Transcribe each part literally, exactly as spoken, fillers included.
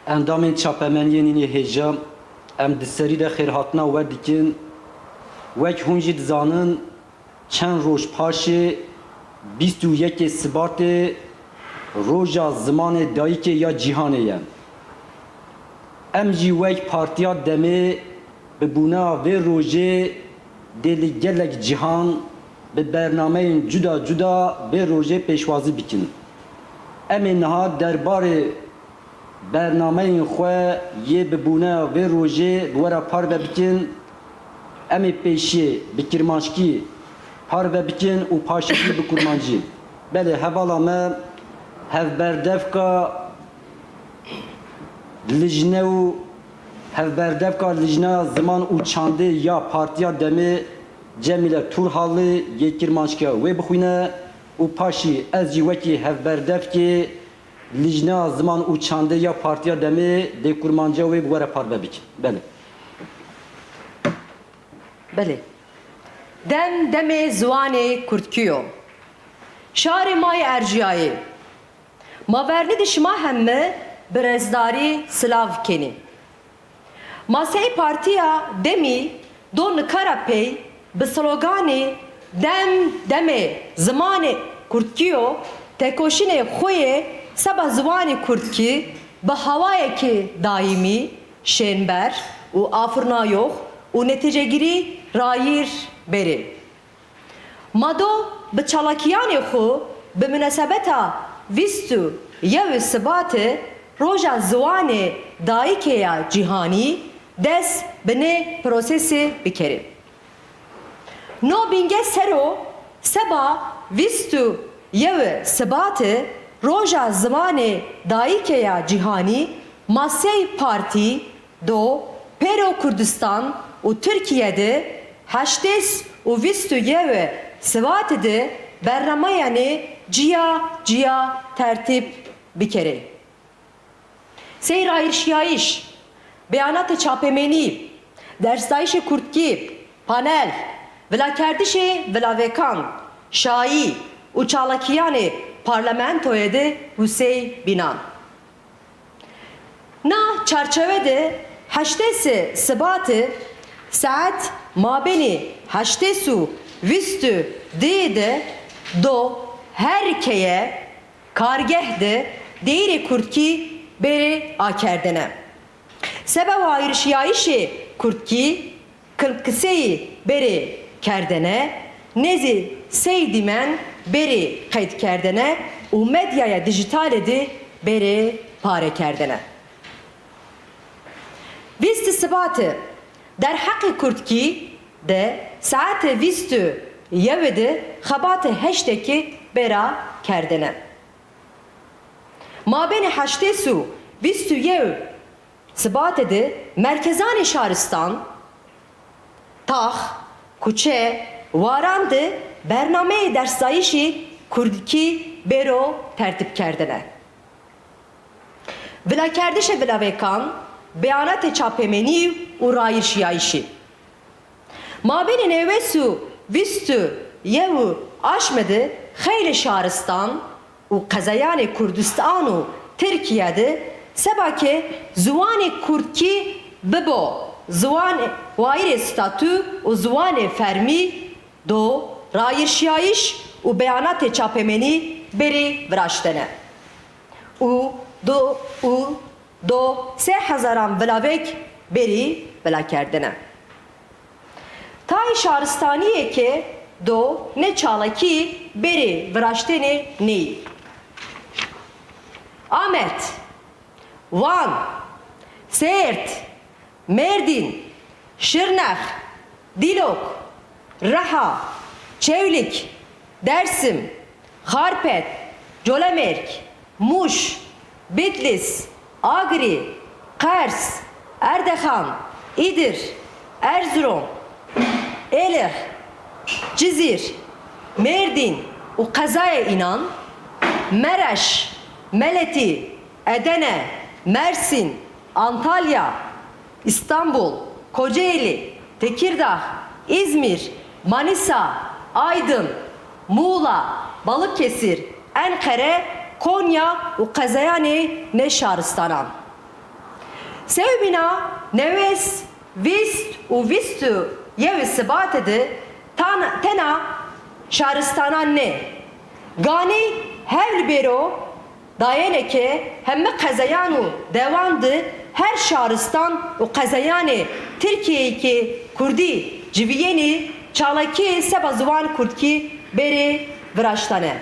Endamên çapemeniyê nînê hêja, em di serî de xêrhatina we dikin. Wek hûn jî dizanin, çend roj paşê bîst û yekê Sibatê roja zimanê dayikê ya cîhanê ye. Em jî wek Partiya Demê bi bûna vê rojê dê li gelek cîhan bi bernameyên cuda cuda vê rojê pêşwazî bikin. Em ê niha derbarê bernameyên xwe yê bi bûneya vê rojê bi we re parve bikin. Em ê pêşiyê bi kirmanckî parve bikin û paşê jî bi kurmancî. Belê, hevala me hevberdevka lijne û hevberdevka Lijneya Ziman û Çandê ya Partiya Demê Cemîle Turhalî yê kirmanckî wê bixwîne û paşî ez jî wekî hevberdevkê Lijneya Ziman û Çandê ya Partiya Demê dê kurmanciya wê bi we re parve bikim. Belê. Belê. Dem demê ziwanê kurdkî yo. Şarê ma yê erjiyayê. Ma vernî di şima hemmi bi rêzdarî silav kenî. Maseyê Partiya Demî do nikara pey bi sloganê Dem demê zimanê kurdkî yo tekoşînê xwe yê seba ziwanê kurdkî bi hawayekî dayîmî, şênber û afirnayox û netîcegirî rayîr berê. Ma do bi çalakiyanê xwe bi minasebeta bîst û yewê Sibatê Roja Ziwanê Dayikê ya Cîhanî dest bi nê prosesê bikerê. No bînge ser o, seba bîst û yewê Sibatê Roja Ziwanê Dayikê ya Cîhanî masey partî do pêro Kurdistan û Tirkiye de heştês û bîst û yewê Sibatê de bernameyanê ciya ciya tertîb bikerê. Sey rayîrşiyayîş, beyanatê çapemenî, dersdayîşê kurdkî, panel, vilakerdişê vilavêkan, şayî û çalakiyanê parlamentoyê de wusey bînan. Na çarçewe de heştêsê Sibatê saet mabênê heştês û bîst û duyê de do her keye kargeh de deyîrê kurdkî bêrê akerdene. Seba wayîrşiyayîşê kurdkî kilmkiseyî bêrê kerdene, nêzî sey dîmen bêrê qeydkerdene û medyaya dîjîtalê de bêrê parekerdene. Bîst Sibatê derheqê kurdkî de saetê bîst û yewê de xebatê heştekê bêra kerdene. Mabênê heştês û bîst û yew Sibatê de merkezanê şaristan, tax, kuçe, waran de bernameyê dersdayîşê kurdkî bêro tertîbkerdene. Vilakerdişê vilavêkan, beyanatê çapemenî û rayîrşiyayîşî. Mabênê newês û bîst û yew û aşmê de xeylê şaristan û qezeyanê Kurdistan û Tirkiye de seba ke ziwanê kurdkî bibo ziwanê wayîrê statû û ziwanê fermî do rayîrşiyayîş û beyanatê çapemenî berê viraştene û do û do sê hezaran vilavek berî vilakerdine. Tayê şaristaniyê ke do ne çalakî berê viraştene neyî. Amed, Wan, Sêrt, Mêrdîn, Şirnex, Dîlok, Riha, Çewlîg, Dersim, Xarpêt, Colemêrg, Mûş, Bitlîs, Agirî, Qers, Erdexan, Îdir, Erzirom, Êlih, Cizîr, Mêrdîn û qezayê înan, Mereş, Meletî, Edene, Mersîn, Antalya, Îstanbul, Kocaeli, Tekirdağ, Îzmîr, Manîsa, Aydin, Muğla, Balıkesir, Enqere, Konya û qezeyanê ne şaristanan. Sewbîna newês vîst û vîst û yew Sibatê de tan-, tena şaristanan ne. Ganî hewl bêro dayene ke heme qezeyan û dewan de her şaristan û qezeyanê Tirkiyeyê ke kurdî civiyênî çalakiyê seba ziwan kurdkî bêrê viraştene.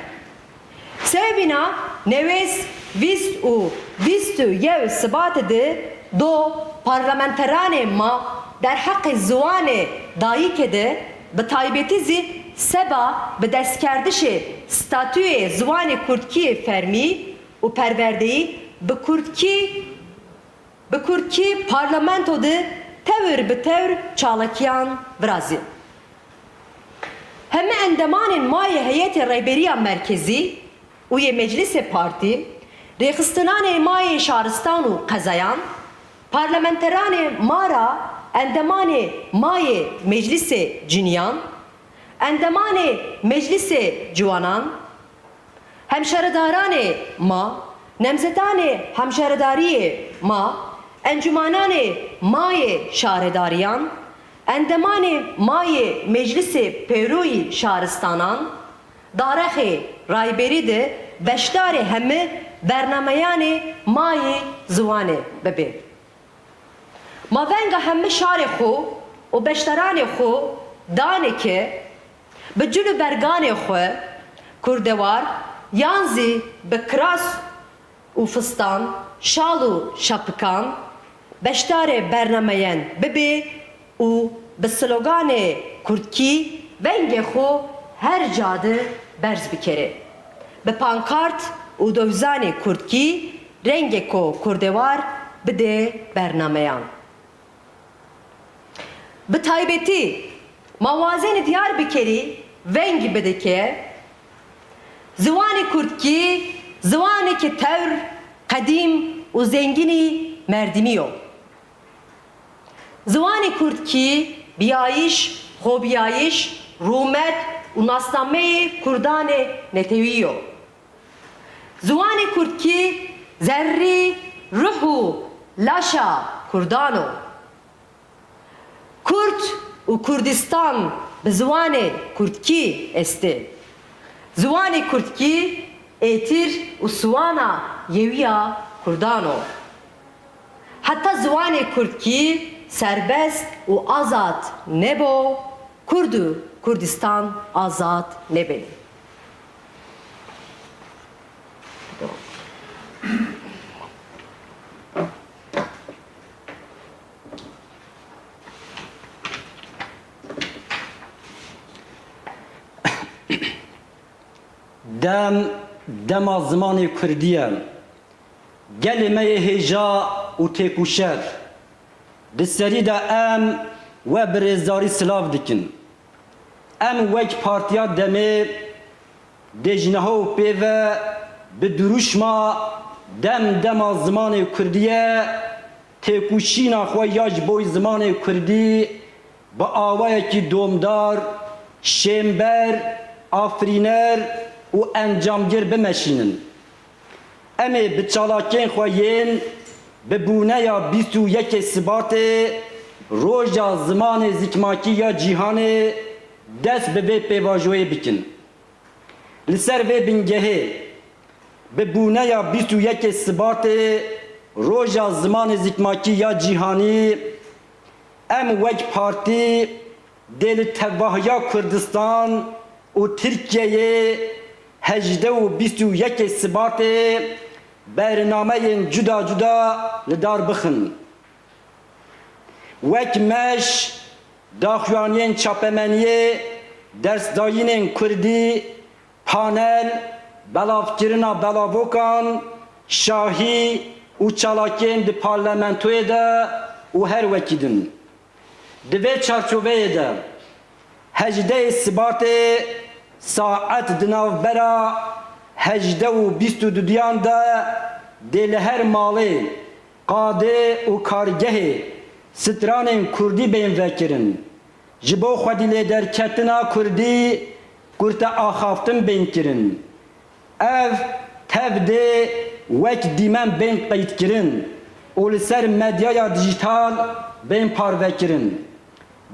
Sewbîna newês vîst û vîst û yew Sibatê de do parlamenteranê ma derheqê ziwanê dayikê de, bi taybetî zî seba bi destkerdişê statuyê ziwanê kurdkî yê fermî û perwerdeyî bi kurdkî, bi kurdkî parlamento de tewr bi tewr çalakiyan virazî. Heme endemanên ma yê Heyetê Rêberiya Merkezî û yê Meclisê Partî, rêxistinanê ma yê şaristan û qezeyan, parlamenteranê ma ra endemanê ma yê Meclisê Ciniyan, endemanê Meclisê Ciwanan, hemşaredaranê ma, nemzetanê hemşaredariyê ma, encûmananê ma yê şaredariyan, endemanê ma yê Meclisê Pêroyî Şaristanan, darexê Rayberî de beşdarê heme bernameyanê ma yê ziwanê bibe. Ma venga heme şarê xwe û beşdaranê xwe dane ke bi cil û berganê xwe kurdewar yan zî bi kiras û fistan, şal û şapikan beşdarê bernameyan bibe û bi sloganê kurdkî vengê xwe her ca de berz bikere. Bi pankart û dovzanê kurdkî rengê ku kurdewar bide bernameyan. Bi taybetî, ma wazêne diyar bikerî veng bide ke ziwanê kurdkî ziwanekî tewr qedîm û zengînî merdimî yo. Ziwanê kurdkî biyayîş, xwebiyayîş, rûmet û nasnameyê kurdanê netewî yo. Ziwanê kurdkî zerrî ruh û laşa kurdan o. Kurd û Kurdistan bi ziwanê kurdkî estê. Ziwanê kurdkî êtir û siwana yewiya kurdan o. Heta ziwanê kurdkî serbest û azad nebo, Kurd û Kurdistan azad nebin. Dem, dema zimanê kurdî ye. Gelê me yê hêja û têkoşer, di serî de em we bi rêzdarî silav dikin. Em wek Partiya Demê dê ji niha û pê ve bi dirûşma Dem dema zimanê kurdî ye, têkoşîna xwe ya ji bo zimanê kurdî bi awayekî domdar, şênber, afirîner û encamgir bimeşînin. Em ê bi çalakiyên xwe yên bi bûneya bîst û yekê Sibatê, Roja Zimanê Zikmakî ya Cîhanê, dest bi vê pêvajoyê bikin. Li ser vê bingehê, bi bûneya bîst û yekê Sibatê, Roja Zimanê Zikmakî ya Cîhanî, em wek partî dê li tevahiya Kurdistan û Tirkiyeyê hejdeh û bîst û yekê Sibatê bernameyên cuda cuda li dar bixin. Wek meş, daxuyaniyên çapemeniyê, dersdayînên kurdî, panel, belavkirina belavokan, şahî û çalakiyên di parlamentoyê de û her wekî din. Di vê çarçoveyê de, hejdehê Sibatê saet di navbera hejdeh û bîst û duduyan de dê li her malê, qadê û kargehê stranên kurdî bên vekirin. Ji bo xwedîlêderketina kurdî kurteaxaftin bên kirin. Ev tev dê wek dîmen bên qeydkirin û li ser medyaya dîjîtal bên parvekirin.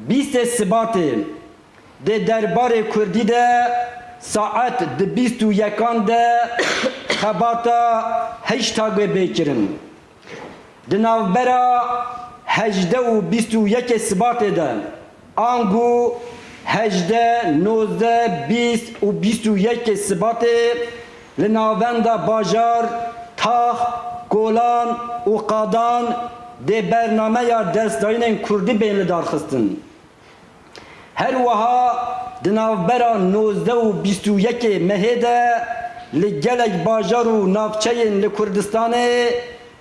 Bîstê Sibatê di derbarê kurdî de saet di bîst û yekan de xebata heyştagê bê kirin. Di navbera hejdeh û bîst û yekê Sibatê de, ango hejdeh, nozdeh, bîst û bîst û yekê Sibatê li navenda bajar, tax, kolan û qadan dê bernameya dersdayînên kurdî bên lidarxistin. Her wiha di navbera nozdeh û bîst û yekê mehê de li gelek bajar û navçeyên li Kurdistanê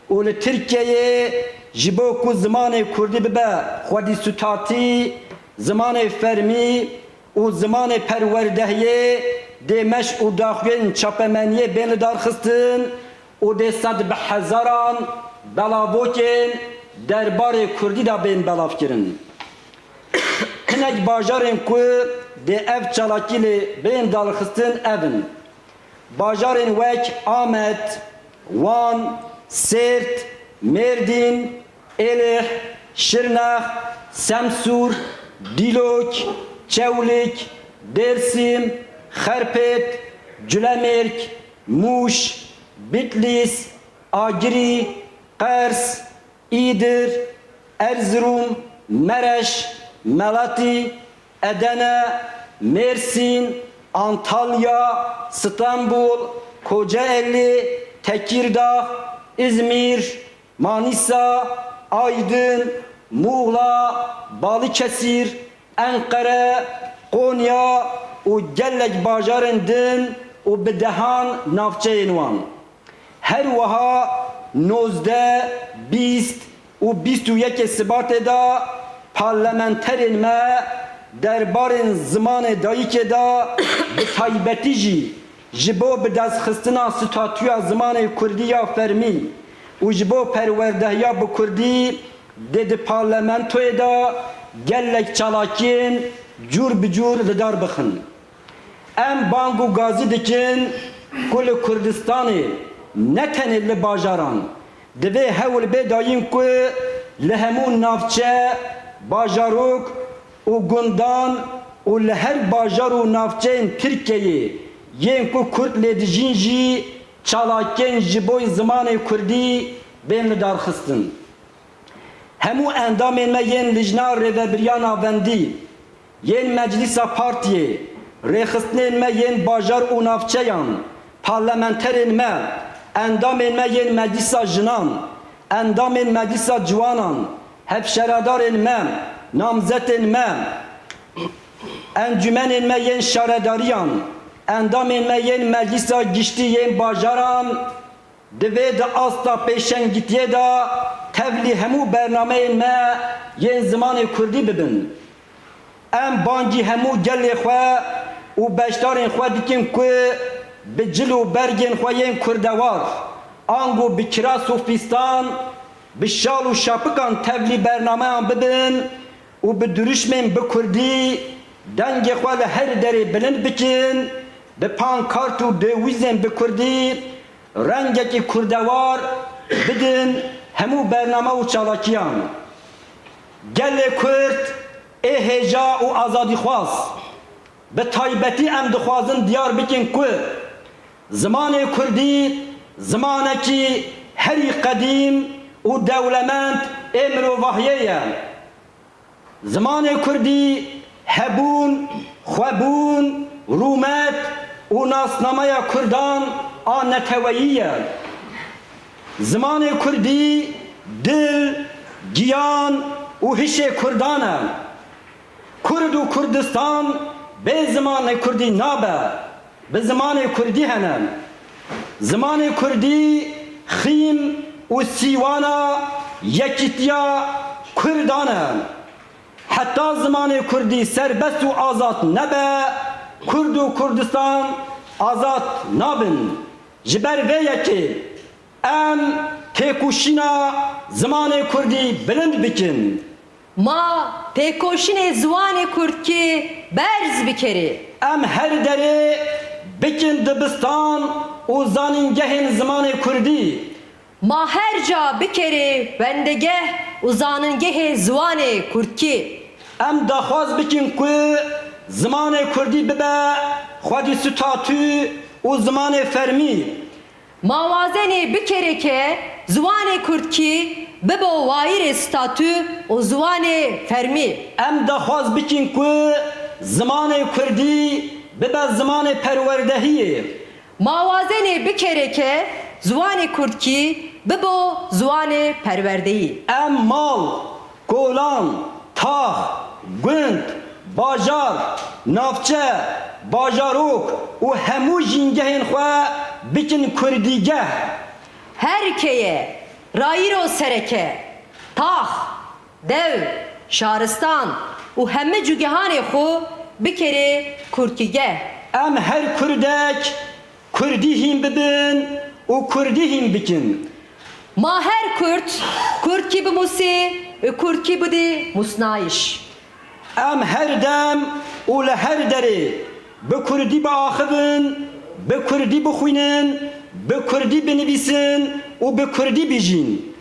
û li Tirkiyeyê ji bo ku zimanê kurdî bibe xwedî sûtatî, zimanê fermî û zimanê perwerdehiyê dê meş û daxuyên çapemeniyê bên lidarxistin û dê sed bi hezaran belavokên derbarê kurdî de bên belavkirin. Hinek bajarên ku dê ev çalakî lê bên darxistin ev in: bajarên wek Amed, Wan, Sêrt, Mêrdîn, Êlih, Şirnex, Semsûr, Dîlok, Çewlîk, Dêrsîm, Xerpêt, Culemêrg, Mûş, Bitlîs, Agirî, Qers, Îdir, Erzirum, Mereş, Melatî, Edene, Mêrsîn, Antalya, Stenbul, Kocaeli, Tekîrdax, Îzmîr, Manîsa, Aydin, Muğla, Balıkesir, Enqere, Konya û gelek bajarên din û bi dehan navçeyên wan. Her wiha nozdeh, bîst û bîst û yekê Sibatê de parlamenterên me derbarên zimanê dayikê de, bi taybetî jî ji bo bidestxistina statûya zimanê kurdî ya fermî û ji bo perwerdehiya bi kurdî dê di parlamentoyê de gelek çalakiyên cûr bi cûr li dar bixin. Em bang û gazî dikin ku li Kurdistanê, ne tenê li bajaran, divê hewl bê dayîn ku li hemû navçe, bajarok û gundan û li her bajar û navçeyên Tirkiyeyê yên ku kurd lê dijîn jî çalakiyên ji bo zimanê kurdî bên lidarxistin. Hemû endamên me yên Lijna Rêvebiriya Navendî, yên Meclîsa Partiyê, rêxistinên me yên bajar û navçeyan, parlamenterên me, endamên me yên Meclîsa Jinan, endamên Meclîsa Ciwanan, hevşaredarên me, namzetên me, encûmenên me yên şaredariyan, endamên me yên Meclîsa Giştî yên bajaran, divê di asta pêşengitiyê de tevlî hemû bernameyên me yên zimanê kurdî bibin. Em bangî hemû gelê xwe û beşdarên xwe dikin ku bi cil û bergên xwe yên kurdewar, ango bi kiras û fîstan, bi şal û şapikan tevlî bernameyan bibin û bi dirûşmên bi kurdî dengê xwe li her derê bilind bikin, bi pankart û dewîzên bi kurdî rengekî kurdewar bidin hemû bername û çalakiyan. Gelê Kurd ê hêja û azadîxwaz, bi taybetî em dixwazin diyar bikin ku zimanê kurdî zimanekî herî qedîm û dewlemend ê mirovahiyê ye. Zimanê kurdî hebûn, xwebûn, rûmet û nasnameya kurdan a neteweyî ye. Zimanê kurdî dil, giyan û hişê kurdan e. Kurd û Kurdistan bê zimanê kurdî nabe. Bi zimanê kurdî hene. Zimanê kurdî xîm û sîwana yekîtiya kurdan e. Heta zimanê kurdî serbest û azad nebe, Kurd û Kurdistan azad nabin. Ji ber vê yekê em têkoşîna zimanê kurdî bilind bikin. Ma têkoşînê ziwanê kurdkî berz bikerê. Em her derê bikin dibistan û zanîngehên zimanê kurdî. Ma her ca bikerê wendegeh û zanîngehê ziwanê kurdkî. Em daxwaz bikin ku zimanê kurdî bibe xwedî statû û zimanê fermî. Ma wazenê bikerê ke ziwanê kurdkî bibo wayîrê statû û ziwanê fermî. Em daxwaz bikin ku zimanê kurdî bibe zimanê perwerdehiyê. Ma wazenê bikerê ke ziwanê kurdkî bibo ziwanê perwerdeyî. Em mal, kolan, tax, gund, bajar, navçe, bajarok û hemû jîngehên xwe bikin kurdîgeh. Her keye, rayîro sereke, tax, dew, şaristan û hemî cugehanê xwe bikerê kurdkîgeh. Em her kurdek kurdî hîn bibin û kurdî hîn bikin. Ma her kurd kurdkî bimusê û kurdkî bidê musnayîş. Em her dem û li her derê bi kurdî biaxivin, bi kurdî bixwînin, bi kurdî binivîsin û bi kurdî bijîn.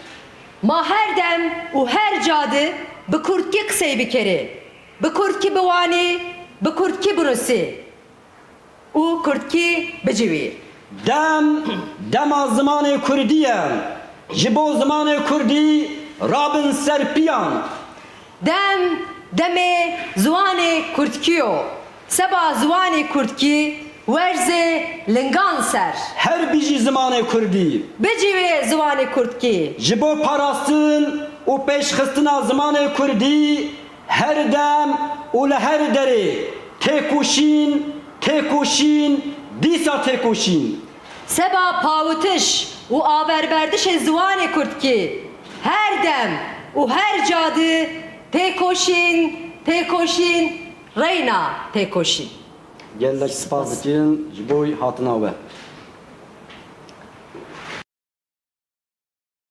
Ma her dem û her ca de bi kurdkî qisey bikerê, bi kurdkî biwanê, bi kurdkî binusê û kurdkî bicivî. Dem, dema zimanê kurdî ye. Ji bo zimanê kurdî rabin ser piyan. Dem, demê ziwanê kurdkî yo. Seba ziwanê kurdkî werze lingan ser. Her bijî zimanê kurdî. Bicivê ziwanê kurdkî. Ji bo parastin û pêşxistina zimanê kurdî her dem û li her derê têkoşîn, têkoşîn, dîsa têkoşîn. Seba pawitiş û awerberdişê ziwanê kurdkî her dem û her ca de têkoşîn, têkoşîn, reyna têkoşîn. Gelek spas dikin ji bo hatina we.